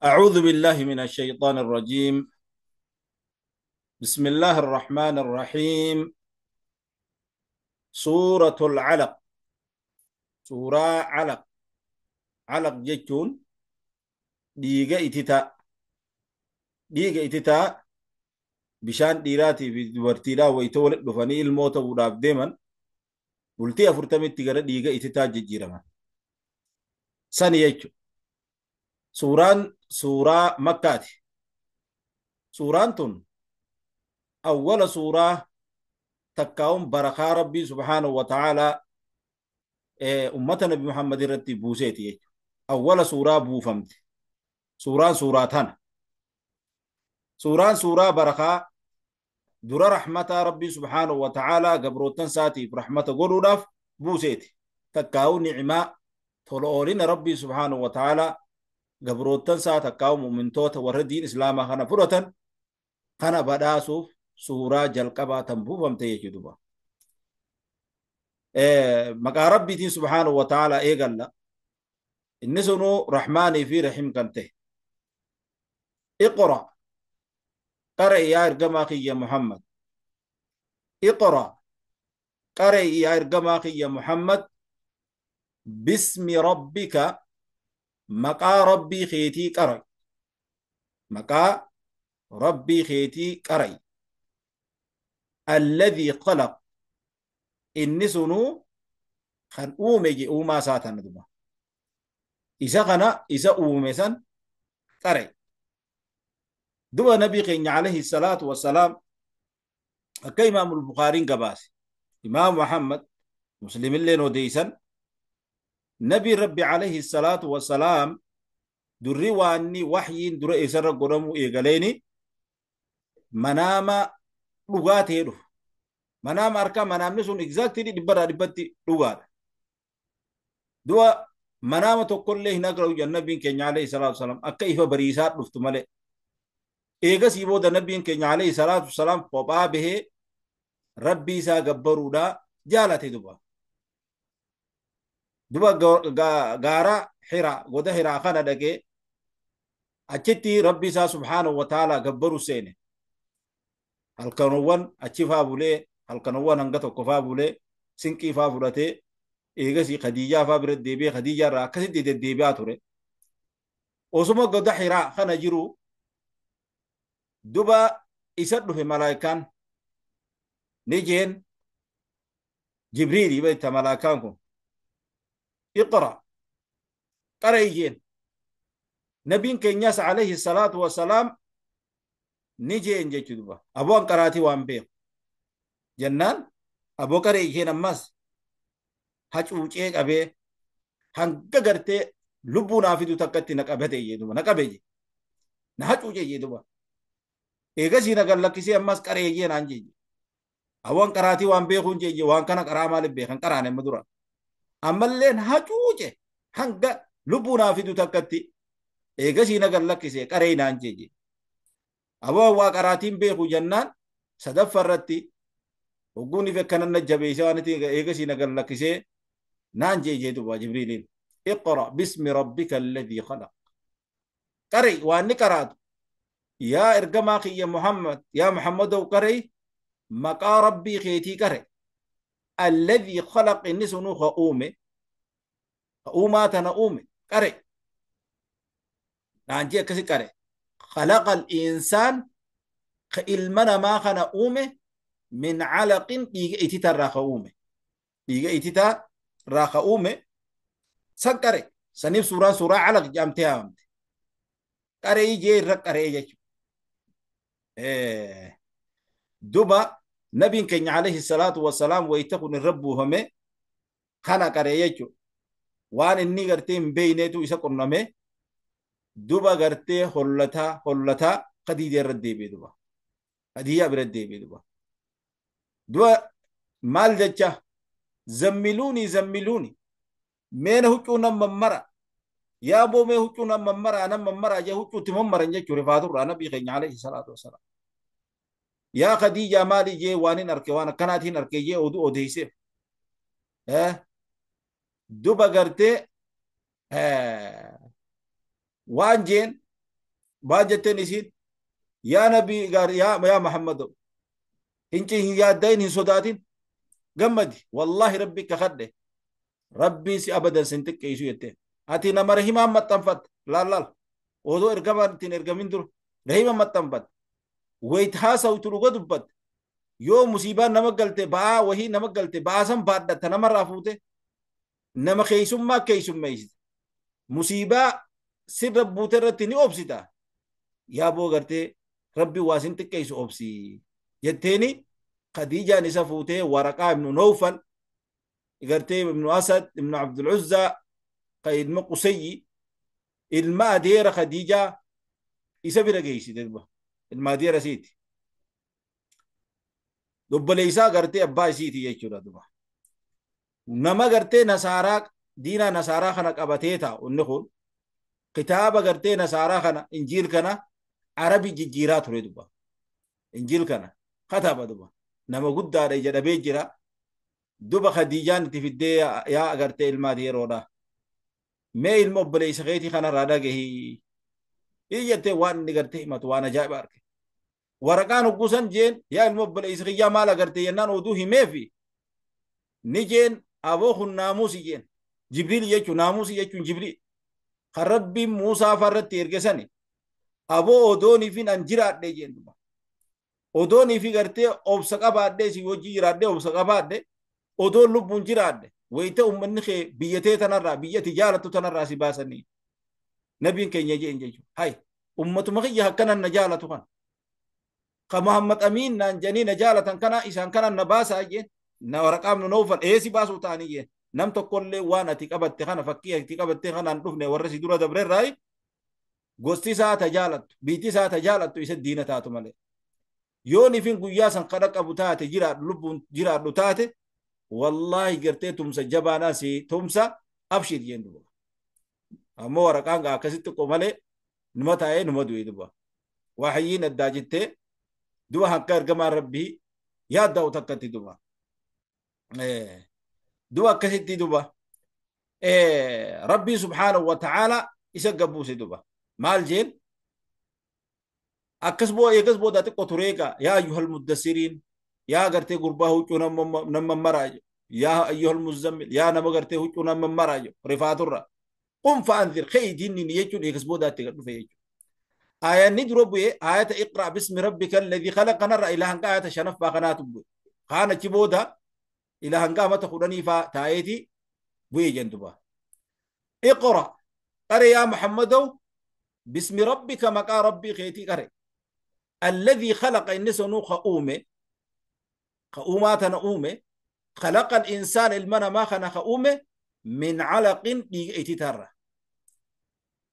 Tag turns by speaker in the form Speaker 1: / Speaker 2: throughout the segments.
Speaker 1: أعوذ بالله من الشيطان الرجيم. بسم الله الرحمن الرحيم. سورة العلق. سورة علق. علق جتون ديجا إتتا، ديجا إتتا بشان ديراتي في دورتيلا ويتولد بفني الموت وداب ديما bultii afurtamitti gara dhiiga ititaa jijjiiraman. Sani jechuudha. Suuraan suuraa Makkaati. Suuraan tun awwala suuraa takkaa'uun barakaa Rabbii subhaanahu wa ta'aalaa ummata Nabi Muhammad irratti buuseeti jechuudha. Awwala suuraa buufamte. Suuraan suuraa tana. Suuraan suuraa barakaa dura rahmataa Rabbii subhaanahu wa ta'aalaa gabrootan saatiif rahmata godhuudhaaf buuseeti. Takkaa'uu ni'imaa tola oolina Rabbii subhaanahu wa ta'aalaa gabrootan saa takkaa'uu mu'mintoota warra diin islaamaa kana fudhatan kana badhaasuuf suuraa jalqabaa tan buufamte jechuudha. Maqaa Rabbiitiin subhaanahu wa ta'aalaa eegalla. Inni sunuu rahmaanii fi rahiim kan ta'e. Iqra. قرأ يا إرجما يا محمد. اقرأ. قرأ يا إرجما يا محمد. باسم ربك مقا ربي خيتي قرأ. مقا ربي خيتي قرأ. الذي خلق. إني سنو خن أومي أوما ساتن دبا. إذا خنا إذا أومي سن قرأ. دوا نبي خيني عليه الصلاة والسلام أكا إمام البخاري قباس إمام محمد مسلم اللي نوديسا نبي ربي عليه الصلاة والسلام دري واني وحي در إسر قرمو إيقاليني منام لغاته له منام أركا منام نسون exactly دبرا دبتي لغات دوا منام تقول له نقرأ النبي كيني عليه الصلاة والسلام أكا إفا بريسات لفتو ملي eegasii booda nabbiin keenya alayhi salaatu wasalaam kophaa bahee rabbii isaa gabbaruudhaa jaalate duba. Duba gaara Hiraa goda Hiraa kana dhaqee achitti rabbii isaa subhaanahu wa ta'aalaa gabbaru seene. Halkanowwan achi faa bulee halkanowwan hanga tokko faa bulee sinqii faa fudhatee eegasii Khadiijaa faa bira deebi'ee Khadiijaa irraa akkasitti deddeebi'aa ture. Osuma goda Hiraa kana jiru duba isa dhufe malaayikaan ni jeen Jibriilii beekta malaayikaan kun iqra qara'i jeen. Nabiin keenyas alayhi salaatu wasalaam ni jeen jechuu duba aboon qaraatii waan beeku jennaan aboo qara'i jeen ammas hacuucee qabee hanga gartee lubbuu naa fidu takkatti na qabate jee duba na qabe jee na hacuucee jee duba. Eegasii na gallakkisee ammas qareeyyee naan jeje. Awwan qaraatii waan beekuun jeje waan kana qaraa maaliif beekan qaraan amma dura. Ammalleen hacuuce hanga lubbuu naa fidu takkatti eegasii na gallakkisee qaree naan jeje. Awwan waa qaraatiin beeku jennaan sadaffaa irratti hogguun ife akkana na jabeessee waan itti eegasii na gallakkisee naan jeje duba Jibriiliin. Iqra bismi rabbika alladhii khalaq. Qaree waan ni qaraatu. يا إرجما يا محمد يا محمد وقري مقا ربي خيتي قري الذي خلق النسون خؤومي خؤوما تنؤومي قري نانجي كسي قري خلق الإنسان خإلمنا ما خنؤومي من علق إيجا إتتا راخؤومي إيجا إتتا راخؤومي سن قري سنيف سورة سورة علق جامتها قري جي رق قري جي. duba nabiin keenya alayhi salaatu wasalaam wayita kun irra buufame kana qaree jechuudha. Waan inni gartee hin beeyneetu isa qunname duba gartee hollataa hollataa Khadiija irra deebi'e duba. Khadiija bira deebi'e duba. Duba maal jecha zammiluuni zammiluuni meena huccuu nan mammara yaa boo mee huccuu nan mammara nan mammara jee huccuutti mammaran jechuudha rifaaturraa nabii keenya alayhi salaatu wasalaam. Yaa Khadiija maali jee waan hin arke waan akkanaatiin arke jee oduu odeeyseef. Duba gartee waan jeen Baajatteen isiin yaa nabii yaa Muhammad hin yaaddayin hin sodaatin gammadi wallaahi rabbi kakadhe rabbiin si abadan sin xiqqeessu jetteen. Ati nama rahimaan maxxanfatte laal laal odoo ergamaan ittiin ergamin dura rahima maxxanfatte wayit haasawtu dhuga dubbatte yoo musiibaan nama galte ba'aa wahii nama galte ba'aa san baadhatta namarraa fuute nama keeysummaa keeysummeessite musiibaa sirra buute irratti ni obsita yaa boo gartee rabbi waa sin xiqqeessu obsi jetteeni Khadiijaan isa fuutee Waraqaa ibnu Nawfal gartee ibnu Asad ibnu Abdul Uzza ka ilma Qusayyi ilma adeera Khadiijaa isa bira geessite duba ilma adeera isiiti obboleessaa gartee abbaa isiiti jechuudha duba nama gartee nasaaraa diinaa nasaaraa kana qabatee taa'u inni kun kitaaba gartee nasaaraa kana injiil kana arabi jijjiiraa ture duba injiil kana kataba duba nama guddaadha ija dhabee jira duba Khadiijaan itti fiddee yaa agartee ilmaati yeroodha mee ilma obboleessa keetii kanarraa dhagahii jettee waan inni gartee himatu waan ajaa'iba arge waraqaan hogguusan jeen yaa ilma obboleessa kiyyaa maal agartee jennaan oduu himeefi ni jeen aboo kun naamuusi jeen Jibriil jechuun naamuusi jechuun Jibriil kan rabbiin Muusaa farratti erge sani aboo odooniifin an jiraadhe jeen duba odooniifi gartee obsa qabaadhe si hojii jiraadhe obsa qabaadhe odoon lubbuun jiraadhe wayita ummanni kee biyyatee tanarraa biyyati jaalattu tanarraa si baasanii nabiin keenya jeen jechuudha hay ummatuma kiyya akkanan na jaalatu kana ka Muhammad Amiin naan jedhanii na jaalatan kana isaan kanan na baasaa jeen na waraqaam nu noofal eesi baasuu ta'anii jeen nam tokkollee waan ati qabatte kana fakkii ati qabatte kanaan dhufne warra si dura dabrerraa gosti isaa ta jaalattu biitti isaa ta jaalattu isa diina taatu malee yoon ifin guyyaa san kadha qabu taate jiraadhu lubbuun jiraadhu taate wallaahi gartee tumsa jabaanaa si tumsa abshir jeen duba ammoo waraqaan gaa akkasitti xiqqoo malee numa taa'ee numa du'e duba waxayyiin addaa jettee duba hanqa ergamaan rabbii yaadda'u takkatti duba duba akkasitti duba rabbii subhaanahu wa ta'aala isa gabbuuse duba maal jeen akkas boo eegas booda xiqqoo tureegaa yaa ayyuhal muddassiriin yaa gartee gurbaa huccuu nama maraa yaa ayyuhal muzzammil yaa nama gartee huccuu nama maraa rifaaturra qum fa'anzir kha'i jinni jechuun eegas boodaatti gad dhufe jechuudha. Aayanni dura bu'ee aayata iqraa bismi rabbika alladhi khalaqa kanarra ilaa hanga aayata shanaffaa kanaatu bu'e. Kaan achi booda ilaa hanga amata kudhanii faa taa'eeti bu'ee jenduba. Iqra qare yaa Muhammadow bismi rabbika maqaa rabbii keetii qare. الذي خلق إن سنو خؤومه خؤومات نؤومه خلق الإنسان المنا ما خنا خؤومه من علق ديتتر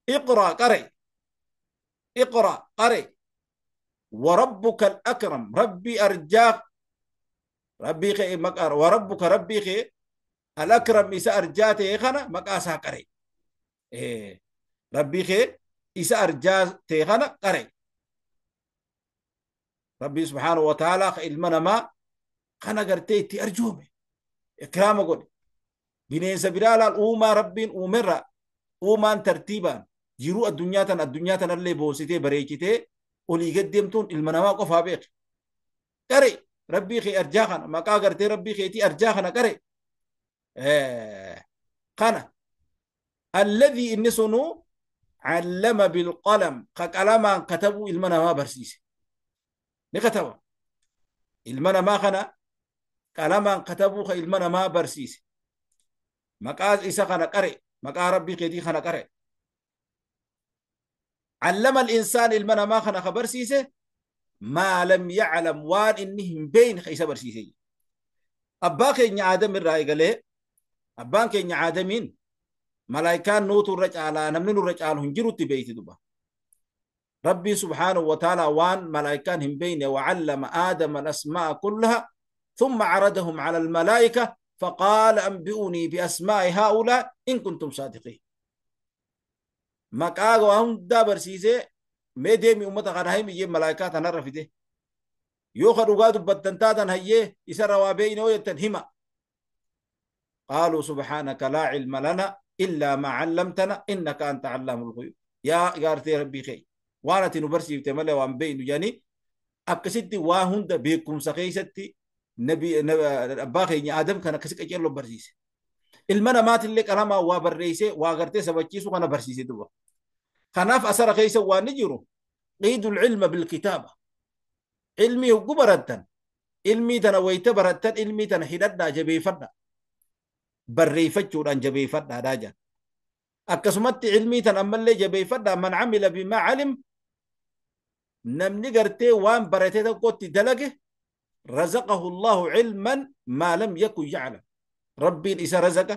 Speaker 1: اقرأ قرئ اقرأ قرئ وربك الأكرم ربي أرجاك ربي خي مقر وربك ربي خي الأكرم إسا أرجاته خنا مقاسا قرئ إيه ربي خي إسا أرجاته خنا قرئ ربي سبحانه وتعالى المنا ما خنا قرتي تي أرجومه إكرام قول bineensa biraa laal uumaa rabbiin uumerra uumaan tartiibaan jiruu addunyaa tan addunyaa tanallee boonsitee bareechitee olii gad deemtuun ilma namaa qofaa beeke. Qare rabbii kee arjaa kana maqaa gartee rabbii keetii arjaa kana qare kana alladhii inni sunuu allama bilqalam ka qalamaan katabuu ilma namaa barsiise ni kataba ilma namaa kana qalamaan katabuu ka ilma namaa barsiise maqaa isa kana qare maqaa rabbii keetii kana qare علم الإنسان ilma namaa kana ka barsiise ما لم يعلم waan inni hin beeyne ka isa barsiise abbaa keenya aadam irraa eegalee abbaan keenya aadamiin malaayikaan nuutu irra caalaa namni nurra caalu hin jirutti beeyti duba rabbii subhaanahu wa ta'ala waan malaayikaan hin beeyne وعلم آدم الأسماء كلها ثم عرضهم على الملائكة فقال أنبئوني بأسماء هؤلاء إن كنتم صادقين maqaa waan hundaa barsiisee mee deemi ummata kana himi jee malaayikaa tanarra fide yoo ka dhugaa dubbattan taatan hayyee isarra waa beeyne yoo jettan hima قالوا سبحانك لا علم لنا إلا ما علمتنا إنك أنت علام الغيوب يا قارتي ربي خي Waan ati nu barsiifte malee waan beeynu jedhanii akkasitti waa hunda beekumsa keessatti nabi abbaa keenya Aadam kan akkasi qaceelloo barsiise. Ilma namaatillee qalamaan waa barreessee waa gartee sabachiisu kana barsiise duba. Kanaaf asara keessa waan ni jiru qiidul ilma bilkitaaba. Ilmii hogguu barattan ilmii tana wayita barattan ilmii tana hidhadhaa jabeeffadhaa. Barreeffachuudhaan jabeeffadhaadhaa jedhan. Akkasumatti ilmii tana ammallee jabeeffadhaa man camila bimaa calim namni gartee waan barate tokkotti dalage razaqahu Allahu cilman maa lam yakun yaclam. Rabbiin isa razaqa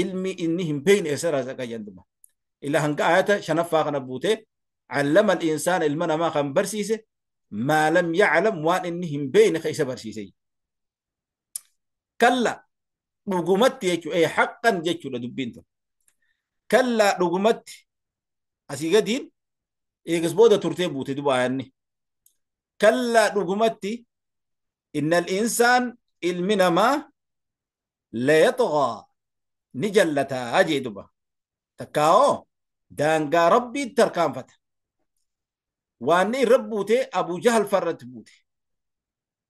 Speaker 1: ilmi inni hin beeyne isa razaqa jedhuma. Ila hanga ayata shanaffaa kana buutee allama al-insaana ilma namaa kan barsiise maa lam yaclam waan inni hin beeyne ka isa barsiise. Kalla dhugumatti jechuudha haqqan jechuudha dubbiin tun. Kalla dhugumatti asii gadiin eegas booda turtee buute duba ayanni. Kalla dhugumatti innal insaan ilmi namaa layaxgaa ni jallataa jee duba. Takkaa'oo daangaa rabbii tarkaanfata. Waan inni irra buute Abuu Jahal farratti buute.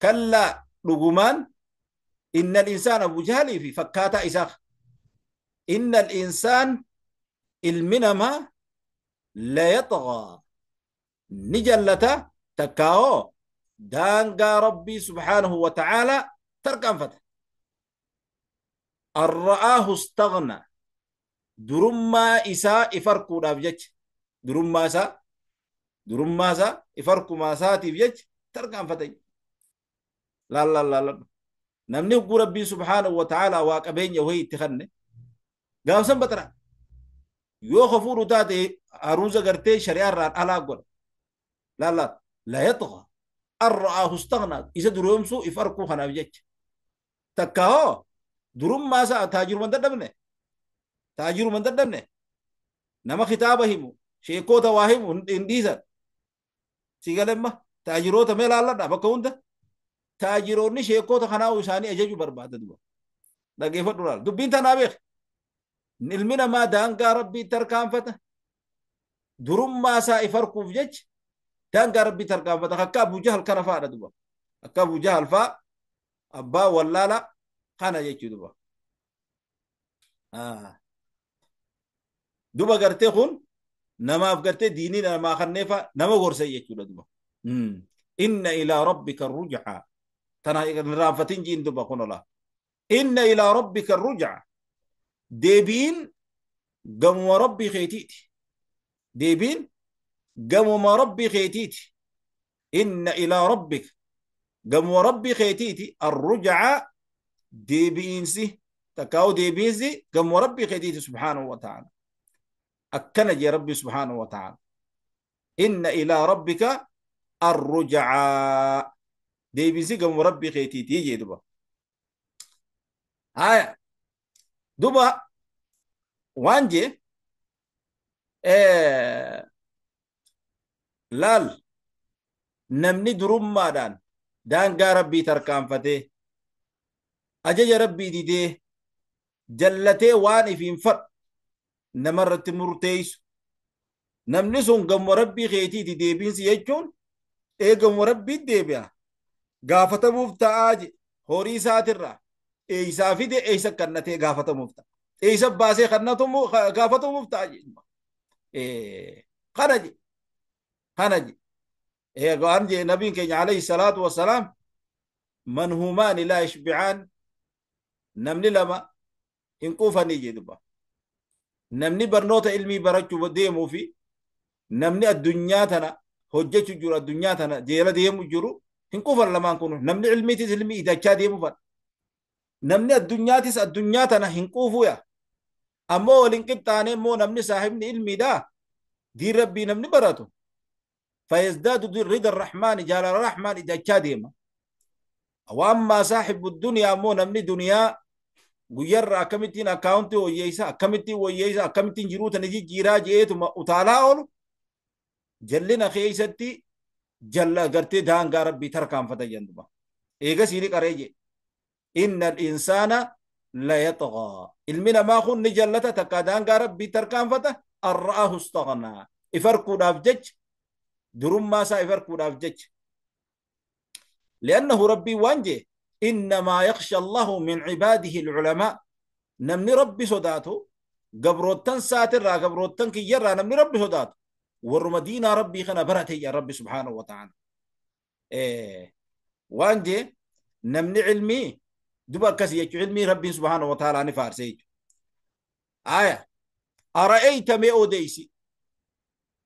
Speaker 1: Kalla dhugumaan innal insaan Abuu Jahalii fi fakkaataa isaa. Innal insaan ilmi namaa layaxgaa ni jallata takkaa'oo daangaa rabbii subhaanahu wa ta'aalaa tarkaanfata. Arra'aahu istaghna durummaa isaa ifarkuudhaaf jecha durummaa isaa ifarkumaa isaatiif jecha tarkaanfata. Laal laal laal namni hogguu rabbii subhaanahu wa ta'aalaa waa qabeenya wayii itti kanne gaafsan baxara yoo hafuudhu taate haruuza gartee shari'aa irraan alaa godha. Laal laal la yaxgaa arra'aahu istaghna isa duroomsuu ifarkuu kanaaf jecha takka hoo durummaa isaa taajiruma hin dadhabne nama kitaaba himu sheekota waa himu hin dhiisan si galemma taajiroota mee laalladha bakka hunda taajiroonni sheekota kanaa isaanii ajaju barbaada duba dhaggeeffadhu laal dubbiin tanaa beek ilmi namaa daangaa rabbii tarkaanfata durummaa isaa ifarkuuf jecha daangaa rabbii tarkaanfata akka Abuu Jahal kana fa'aadha duba akka Abuu Jahal fa'a abbaa wallaala kana jechuu duba. Duba gartee kun namaaf gartee diinii namaa kanneefa nama gorsa jechuudha duba. Inna ilaa rabbika rujca tana raanfatin jiin duba kun ola. Inna ilaa rabbika rujca deebiin gamuma rabbii keetiiti. Deebiin gamuma rabbii keetiiti. Inna ilaa rabbika gamuma rabbii keetiiti arrujca deebiinsi takkaa'u deebiinsi gamuma rabbii keetiiti subhaanahu wa ta'ala. Akkana jee rabbi subhaanahu wa ta'ala. Inna ilaa rabbika arrujca deebiinsi gamuma rabbii keetiiti jee duba. Haya duba waan jee laal namni durummaadhaan daangaa rabbii tarkaanfatee ajaja rabbii didee jallatee waan ifiin fadhu namarratti murteessu namni sun gamuma rabbii keetiiti deebiinsi jechuun eegamuma rabbii deebi'a gaafatamuuf ta'aa je horii isaatirraa eeysaa fide eeysa kannatee gaafatamuuf ta'a eeysa baasee kannatamu gaafatamuuf ta'a je kana je kana je waan je nabiin keenya alayhi salaatu wassalaam manhumaani laa yashbicaan namni lama hin quufanii jee dubba. Namni barnoota ilmii barachuu deemuu fi namni addunyaa tana hojjechuu jiru addunyaa tana jeela deemu jiru hin quufan lamaan kun. Namni ilmiitis ilmii idachaa deemu fadha. Namni addunyaatis addunyaa tana hin quufuu yaa. Ammoo waliin qixxaanee immoo namni saahibni ilmiidhaa diin rabbii namni baratu. Fayazdaadu rida rahmaani jaalala rahmaan idachaa deema. Wa ammaa saahibu duniyaa ammoo namni duniyaa guyyarra akkamittiin akkaawuntii wayyeessa akkamittiin wayyeessa akkamittiin jiruu tana jijjiiraa je'eetuma utaalaa oolu jallina keessatti jalla gartee daangaa rabbii tarkaanfata jenduba. Eegasii ni qaree jee. Inna al-insaana la yaxgaa. Ilmi namaa kun ni jallata takka daangaa rabbii tarkaanfata arra'ahu istaghnaa. Ifarkuudhaaf jecha Durummaa isaa if arkuudhaaf jecha. Li'annahu Rabbiin waan jee innamaa yakhsha Allahu min cibaadihi alculamaa. Namni Rabbi sodaatu gabroottan saatirraa, gabroottan kiyyarraa namni Rabbi sodaatu warruma diinaa Rabbii kana barate yaa Rabbi subhaanahu wa ta'ala. Waan jee namni cilmii duba akkasii jechuun cilmii Rabbiin subhaanahu wa ta'ala ni faarse jechuudha. Aya ara'ayta mee odeysi,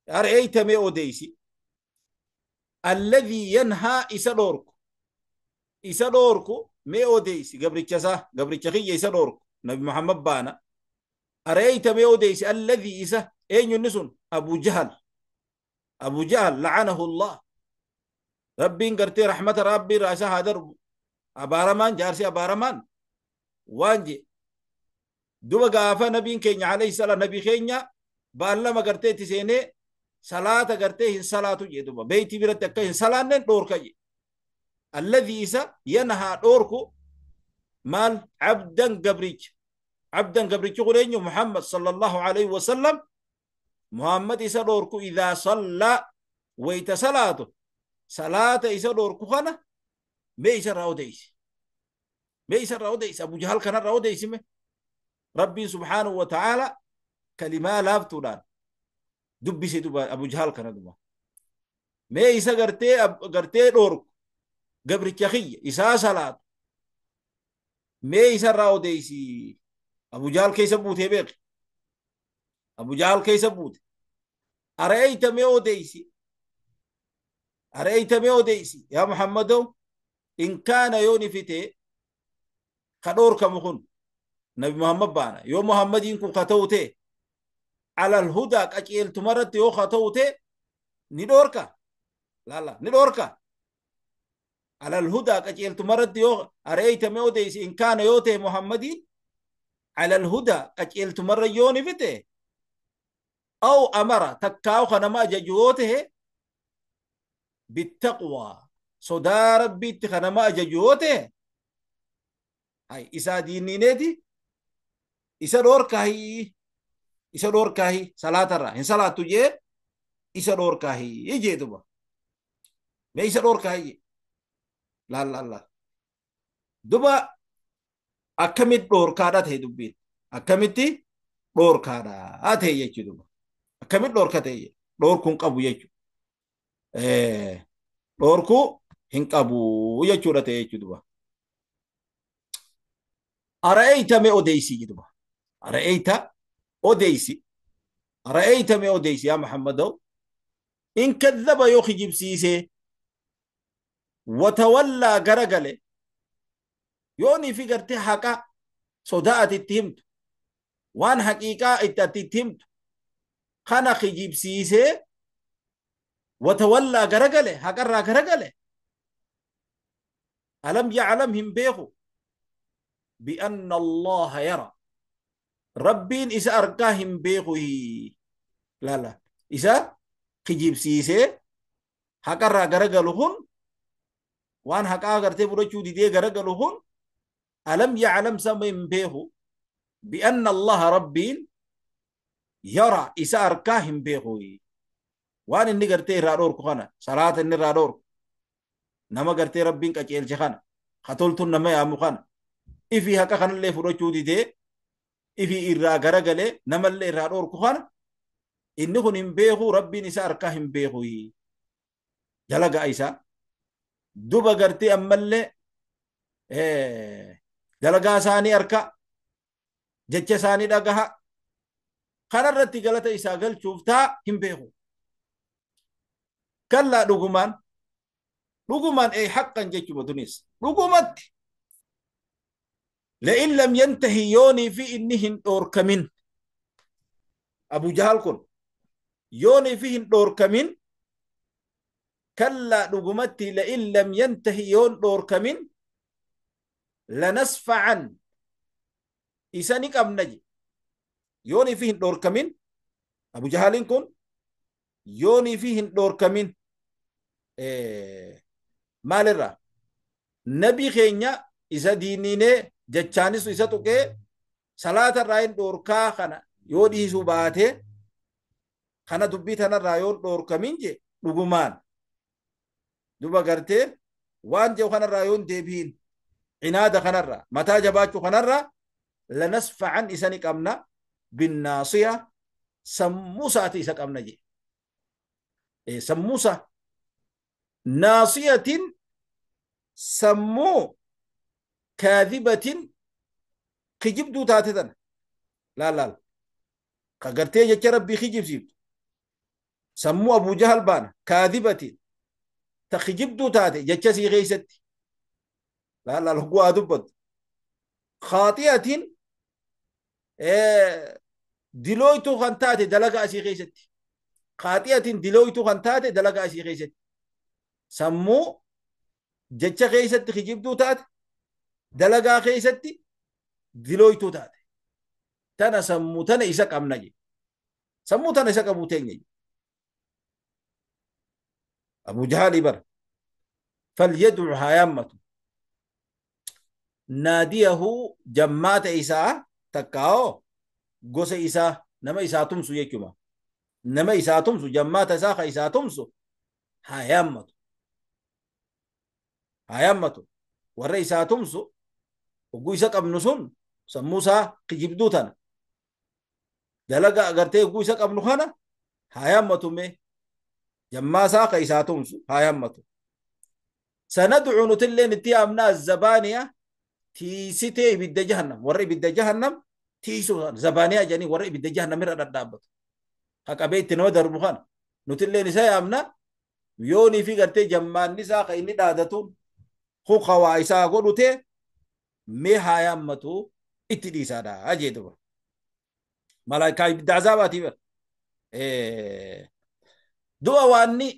Speaker 1: ara'ayta mee odeysi, alladhii yanhaa isa dhoorku, isa dhoorku mee odeysi, gabricha isaa, gabricha kiyya isa dhoorku Nabi Muhammad baana. Ara'ayta mee odeysi, alladhii isa, eenyunni sun? Abu Jahal. Abu Jahal la'anahu Allah, Rabbiin gartee rahmata Rabbii irraa isa haa darbu. Abaaramaan, jaarsi abaaramaan waan je duba gaafa nabiin keenya alayhi salaam, nabii keenya baallama gartee itti seenee salaata gartee hin salaatu jee duba beeytii biratti akka hin salaannen dhoorka je. Alladhii isa yanhaa dhoorku maal? Abdan gabricha, abdan gabrichi kun eenyu? Muhammad sallallahu alayhi wasallam. Muhammad isa dhoorku idaa sallaa wayta salaatu, salaata isa dhoorku kana mee isarraa odeysi, mee isarraa odeysi, Abu Jahal kanarraa odeysi. Me Rabbiin subhaanahu wa ta'ala kalimaa laaftuudhaan dubbise duba Abu Jahal kana duba mee isa gartee gartee dhoorku gabricha kiyya isaa salaatu mee isarraa odeysi. Abu Jahal keessa buutee beeki, Abu Jahal keessa buute. Ara'ayta mee odeysi, ara'ayta mee odeysi yaa Muhammadow, in kaana yoo ni fite ka dhoorkamu kun Nabi Muhammad baana, yoo Muhammadiin kun ka ta'u ta'e alal hudaa qaceeltumarratti yoo ka ta'u ta'e ni dhoorka, laala ni dhoorka alal hudaa qaceeltumarratti yoo. Ara'ayta mee odeysi in kaana yoo ta'e Muhammadiin alal hudaa qaceeltumarra yoo ni fite, aw amara takkaawu ka nama ajaju yoo ta'e, bittaqwaa sodaa Rabbiitti ka nama ajaju yoo ta'e, hay isaa diinniineeti isa dhoorkaahi, isa dhoorkaahi salaatarraa hin salaattu jee isa dhoorkaahi jee duba mee isa dhoorkaahi jee. Laal laal laal duba akkamitti dhoorkaadha ta'e dubbiin, akkamitti dhoorkaadha ta'e jechuu duba akkamitti dhoorka ta'e? Dhoorkuun qabu jechuu, dhoorkuu hin qabu jechuudha ta'e jechuu duba. Ara'ayta mee odeysi jedhuba, ara'ayta odeysi, ara'ayta mee odeysi yaa Muhammadow, in kadhaba yoo kijibsiise, watawallaa garagale, yoonii fi gartee haqa sodaa ati itti himtu, waan haqiiqaa itti ati itti himtu kana kijibsiisee watawallaa garagale, haqarraa garagale, alam yaclam hin beeku bianna Allaha yara Rabbiin isa argaa hin beeku? Lala isa kijibsiisee haqarraa garagalu kun, waan haqaa gartee fudhachuu didee garagalu kun, alam yaclam sama hin beeku bianna Allaha Rabbiin yara isa arkaa hin beeku? Waan inni gartee irraa dhoorku kana, salaata inni irraa dhoorku, nama gartee Rabbiin qaceelche kana, katoltuun nama yaamu kana, ifii haqa kanallee fudhachuu didee ifii irraa garagalee namallee irraa dhoorku kana, inni kun hin beeku Rabbiin isa arkaa hin beeku dalagaa isaa duba gartee ammallee dalagaa isaanii arka, jecha isaanii dhagaha, kanarratti galata isaa galchuuf taa hin beeku? Kallaa dhugumaan, dhugumaan ee haqqan jechuma tunis dhugumatti, la'in lam yantahi yoonii fi inni hin dhoorkamin, Abu Jahal kun yoonii fi hin dhoorkamin, kallaa dhugumatti la'in lam yantahi yoon dhoorkamin, lanasfacan isa ni qabna je. Yoonii fi hin dhoorkamin, Abu Jahaliin kun yoonii fi hin dhoorkamin maalirraa nabi keenya isa diiniinee jechaanis isa tuqee salaata irraa hin dhoorkaa kana yoo dhiisuu baate, kana dubbii tanarraa yoo dhoorkamin je Dhugumaan duba gartee waan jedhu kanarraa yoon deebiin cinaada kanarraa mataa jabaachuu kanarraa lanasfacan isa ni qabna binnaasiya sammuu isaati isa qabna jee. Sammuu isaa naasiyatin sammuu kaadhibatin kijibduu taate tana laal laal ka gartee jecha rabbii kijibsiiftu sammuu Abuu Jahal baana kaadhibatin ta kijibduu taate jecha sii keeysatti laal laal hogguu haa dubbattu khaaxi'atin dilooytuu kan taate dalagaa asii keessatti khaaxi'atin dilooytuu kan taate dalagaa asii keessatti sammuu jecha keessatti kijibduu taate dalagaa keessatti dilooytuu taate tana sammuu tana isa qabna je sammuu tana isa qabuu teenya je Abu Jahali bara falyad'u haa yaammatu naadiyahu jammaata isaa takkaa'oo gosa isaa nama isaa tumsu jechuma nama isaa tumsu jammaata isaa ka isaa tumsu haa yaammatu haa yaammatu warra isaa tumsu hogguu isa qabnu sun sammuu isaa kijibduu tana dalaga agartee hogguu isa qabnu kana haa yaammatu mee jammaa isaa ka isaa tumsu haa yaammatu sanad'u nutilleen itti yaamna azzabaaniya tiisitee ibidda jahannam warra ibidda jahannam tiisuu zabaaniyaa jedhanii warra ibidda jahannam irra dhadhaabbatu haqabee itti nama darbu kana nutilleen isa yaamna yoonii fi gartee jammaanni isaa ka inni dhaadatuun huqa waa isaa godhute mee haa yaammatu itti dhiisaadha jee duba malaayikaa ibidda azaabaatii bara du'a waanni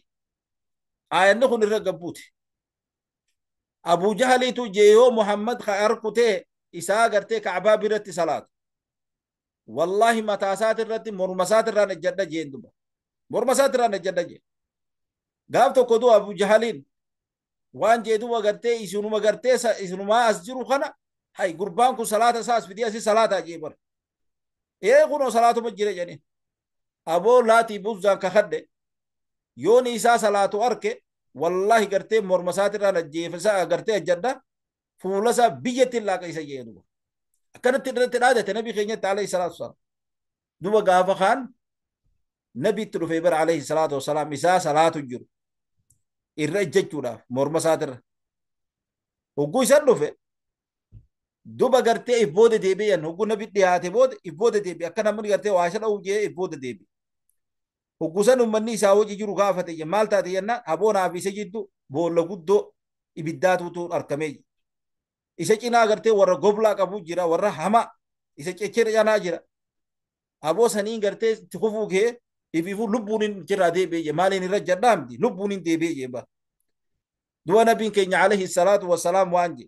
Speaker 1: aayanni kun irra gabbuute Abu Jahaliitu jeeyoo Muhammad ka arkutee isaa gartee Ka'baa biratti salaatu wallahi mataa isaati irratti morma isaati irraan ejjadha jeen duba morma isaati irraan ejjadha jeen gaaf tokko du'a Abu Jahaliin waan jee duba gartee isinuma gartee isinumaa as jiru kana hay gurbaan kun salaata isaa as fidee asii salaataa jee bara ee kunoo salaatuma jira jedhaniin aboo laatii buzzaan kakadhe yooni isaa salaatu arke wallahi gartee morma isaati irraan ajjeefasa gartee ajjadha fuula isaa biyyatti laaqa isa jee duba akkanatti irratti dhaadate nabi keenyatti alayhi salaatu wasalaam duba gaafa kaan nabitti dhufee bara alayhi salaatu wasalaam isaa salaatu jiru irra ejjechuudhaaf morma isaatirra hogguu isan dhufe duba gartee if booda deebi'an hogguu nabi dhiyaate booda if booda deebi'e akka namni gartee waa isa dha'uuf jee if booda deebi'e hogguu san ummanni isaa hojii jiru gaafate je maal taate jennaan aboonaa fi isa jiddu boolla guddoo ibiddaatutu argamee isa cinaa gartee warra goblaa qabu jira warra hamaa isa cechere canaa jira aboo saniin gartee itti kufuu kee ifiifuu lubbuun hin jirraa deebi'e je maaliin irra jadhaa miti lubbuun hin deebi'e je bara du'a nabiin keenya alayhi salaatu wasalaam waan je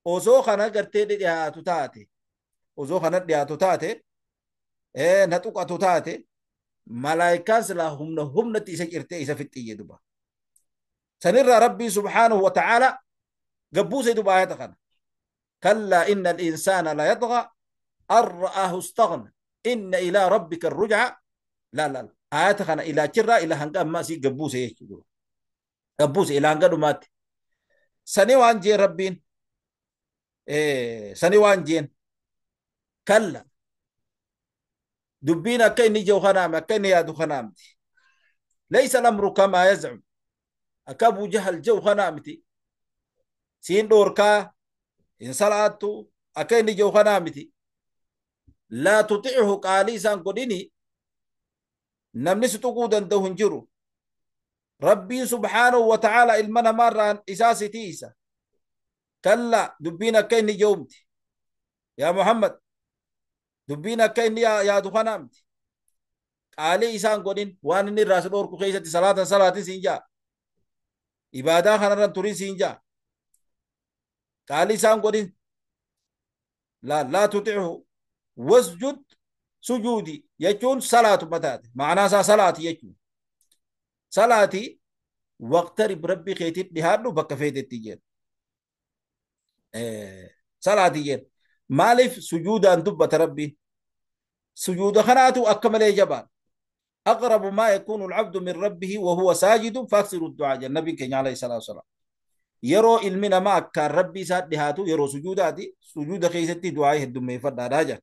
Speaker 1: osoo kana gartee dhiyaatu taate osoo kana dhiyaatu taate na tuqatu taate malaayikaan silaa humna humnatti isa cirtee isa fixxiyye duba sanirraa rabbii subhaanahu wa ta'aala gabbuuse duba ayata kana kallaa inna al-insaana la yaxgaa an ra'aahu istaghna inna ilaa rabbika arruj'a laa laa ayata kana ilaachirraa ila hanga ammaa asii gabbuuse jechuudha gabbuuse ila hanga dhumaatti sani waan jeen rabbiin sani waan jeen kalla dubbiin akka inni jiru kanaami akka inni yaadu kanaamti laysa al-amru kamaa yaz'um akka Abu Jahal jiru kanaamti siin dhoorkaa hin salaattu akka inni jiru kanaamti laa tuti'uhu qaalii isaan godhini namni si tuquu danda'u hin jiru rabbiin subhaanahu wa ta'aala ilma namaarraan isaa si tiisa kalla dubbiin akka inni jiru yaa Muhammad dubbiin akka inni yaadu kanaamti qaalii isaan godhin waan inni irraa si dhoorku keessatti salaatan salaatin siin jaa ibaadaa kanarran turin siin jaa qaalii isaan godhin laa tuti'uhu wasjud sujuudi jechuun salaatu mataate ma'anaa isaa salaati jechuun salaati waqtarib rabbi keetit dhihaadhu bakka feetetti jedhu salaati jedhu maaliif sujuudaan dubbata rabbiin sujuuda kanaatu akka malee jabaan أقرب ما يكون العبد من ربه وهو ساجد فاكثروا الدعاء. النبي كان عليه الصلاة والسلام yeroo ilmi namaa akkaan rabbii isaa dhihaatu yeroo sujuudaati. Sujuuda keessatti du'aa heddummeeffadhaadhaa jedha.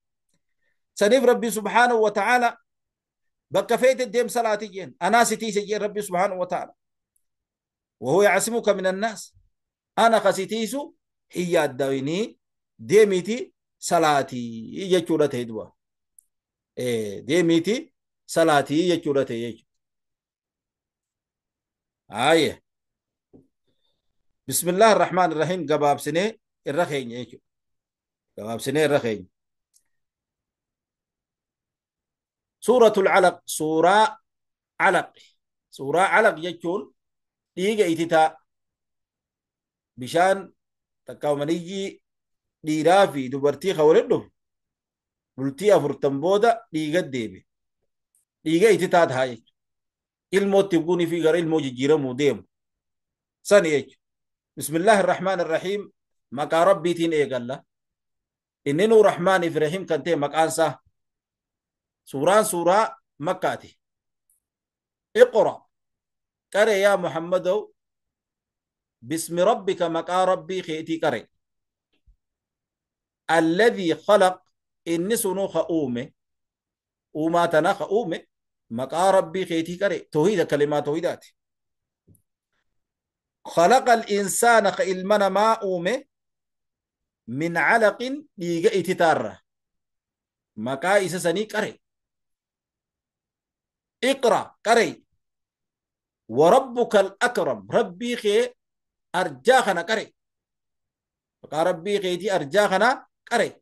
Speaker 1: Saniif rabbi subhaanahu wa ta'aala bakka feete deem salaati jeen, anaa si tiise jeen rabbi subhaanahu wa ta'aala. وهو يعصمك من الناس، أنا خسيتيسو هي الدويني ديميتي صلاتي يجورة تهدوا ديميتي صلاتي يجورة تهدوا. آية بسم الله الرحمن الرحيم. قباب سنة الرخين يجو، قباب سنة الرخين. سورة العلق، سورة علق، سورة علق يجون dhiiga ititaa bishaan takkaawmaniyyi dhiiraa fi dubartii kan walitti dhufu bultii 40 booda dhiiga deebi. Dhiiga ititaa ta'a jechuudha. Ilmootti guunii fi gara ilmoo jijjiiramuu deemu sani jechuudha. Bismillaahi irrahmaan irrahiim. Maqaa rabbiitiin eegalla. Inni nuu rahmaan fi rahiim kan ta'e maqaan isaa. Suuraan suuraa Makkaati. Iqra قري يا محمد باسم ربك مقا ربي خيتي قري الذي خلق إني سنو خؤومه وما تنا خؤومه مقا ربي خيتي قري توحيد كلمات توحيدات. خلق الإنسان خإلمنا ما أومه من علق ديغا إتتارة مقا إسسني قري. اقرأ قري وربك الأكرم ربي خي أرجاخنا قري. ربي خيتي أرجاخنا قري.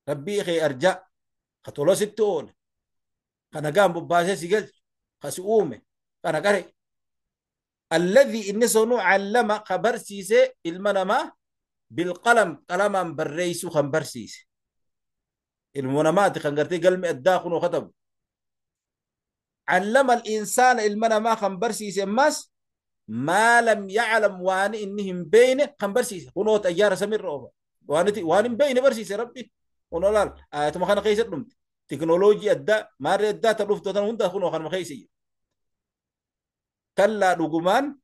Speaker 1: ربي خي أرجا خطولو ستون خنا قام بباسي سيقل خسؤومي خنا قري. الذي إني سنو علم خبر سيسي المنما بالقلم قلما بريسو خنبر سيسي المنمات خنقرتي قلمي الداخل وخطب. علم الإنسان المنما خنبر سيسي ماس ما لم يعلم وان إنهم بينه خنبر سيسي ونوت أجار سمير روبا وان بينه برسيسي ربي ونولال آيات ما خنا قيست نمت تكنولوجيا الدا ما رد دا تلوف تدن هندا خنو خن مخيسي. كلا رجمان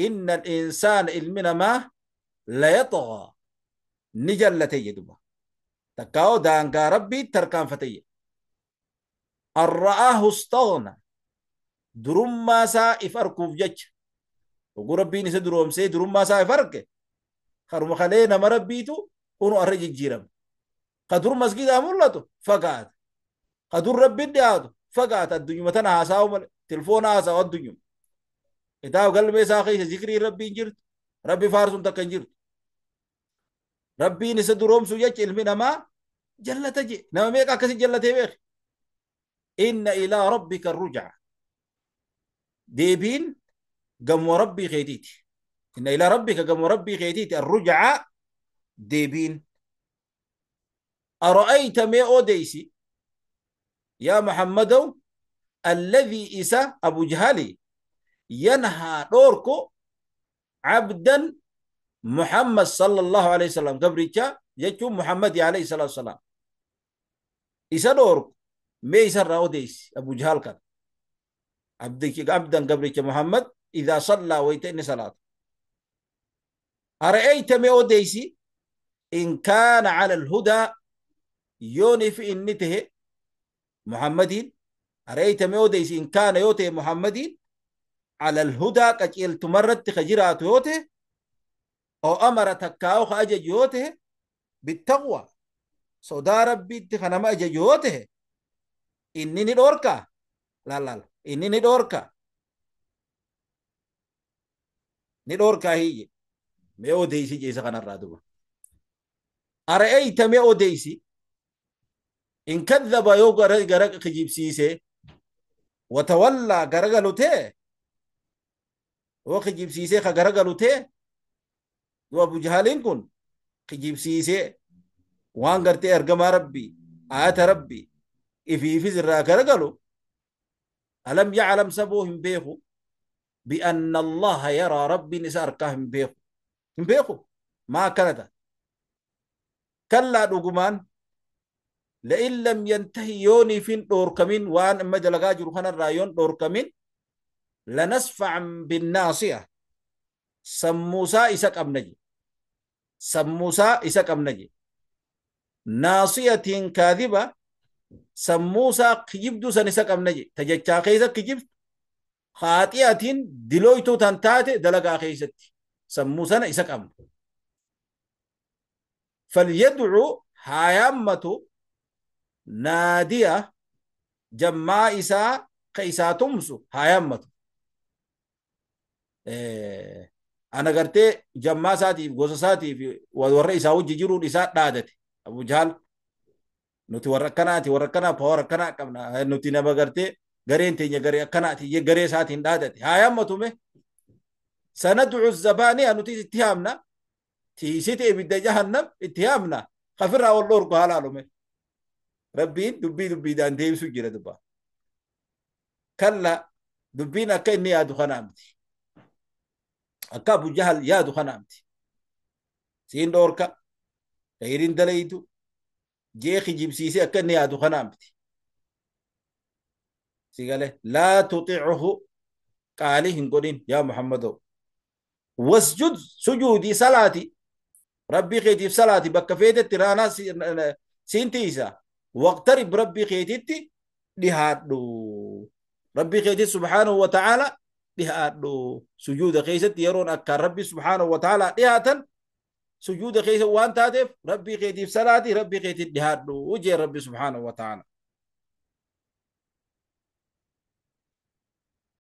Speaker 1: إن الإنسان المنما لا يطغى نجلتي يدبا تكاو دانقا ربي تركان فتي الرآه استغنى دروم ما سا إفركوف جج وقو ربي نسا دروم سي دروم ما سا إفرك خرم خلينا ما ربيتو ونو أرج الجيرم قدر مسجد أمولتو فقات قدر ربي دياتو فقات الدنيا متنا هاساو تلفون هاساو الدنيا إتاو قلبي ساخي ذكري ربي جرت ربي فارسون تكنجرت ربي نسا دروم سو جج المنا ما جلتجي نما ميكا كسي جلتي بيخ. إن إلى ربك الرجع ديبين قم ربي خيتيتي. إن إلى ربك قم ربي خيتيتي الرجع ديبين. أرأيت ما أوديسي يا محمد الذي إسا أبو جهلي ينهى دوركو عبدا محمد صلى الله عليه وسلم قبريتشا يجو محمد عليه الصلاة والسلام إسا دوركو ميسر راوديس أبو جهل كان عبدك عبدا قبرك محمد إذا صلى ويتني صلاة. أرأيت ما أوديسي إن كان على الهدى يوني في إنته محمد. أرأيت ما أوديسي إن كان يوته محمد على الهدى كجيل تمرت خجرات يوته أو أمر تكاو خأجج يوته بالتقوى صدا ربي تخنم أجج يوته إني ندوركا لا لا لا إني ندوركا ندوركا هي ميو ديسي جيسا كان الرادوبة. أرأيت ميو ديسي إن كذب يو غرق خجيب سيسي وتولى غرغلوته وخجيب سيسي خغرغلوته وأبو جهالين كن خجيب سيسي وان غرتي أرجما ربي آيات ربي إفي في زرا غرغلو ألم يعلم سبوهم بيخو بأن الله يرى ربي نسار كهم بيخو بيخو ما كانت. كلا دوغمان لئن لم ينتهي يوني فين دوركمين وان اما دلقا جرو خنا الرايون دوركمين لنسفع بالناصية سموسا إساك أبنجي سموسا إساك أبنجي ناصية كاذبة سموسا كجبدو سنساك أبنجي تججا خيزة كجبت خاطئة دلويتو تنتاتي دلقا خيزة سموسا إساك أبنجي فليدعو هايامتو نادية جماع إساء كإساء تمسو هايامتو أنا قرتي جماع ساتي غوصة ساتي ورى إساء وجي إساء نادتي أبو جهل نتي وركناتي وركنا فوركنا كمنا نتي نبا قرتي غرين تيني غري كناتي يغري ساتي نادتي هايامتو مه سندعو الزبانية نتي اتهامنا تيسيتي إبدا جهنم اتهامنا خفرها والله ركو مه ربين دبي دبي دان ديبسو جرا دبا كلا دبينا كإني يا دخنامتي أكابو جهل يا دخنامتي سين دوركا غيرين دليتو جيخي جيب سيسي أكني يا دخنامتي سيقاله لا تطيعه قالي هنقولين يا محمد واسجد سجودي صلاتي ربي خيتي في صلاتي بكفيت ترانا سينتيسا واقترب ربي خيتي لهادو ربي خيتي سبحانه وتعالى لهادو سجود خيست يرون أكا ربي سبحانه وتعالى لهاتا سجود خيست وان تاتف ربي خيتي في صلاتي ربي خيتي لهادو وجه ربي سبحانه وتعالى.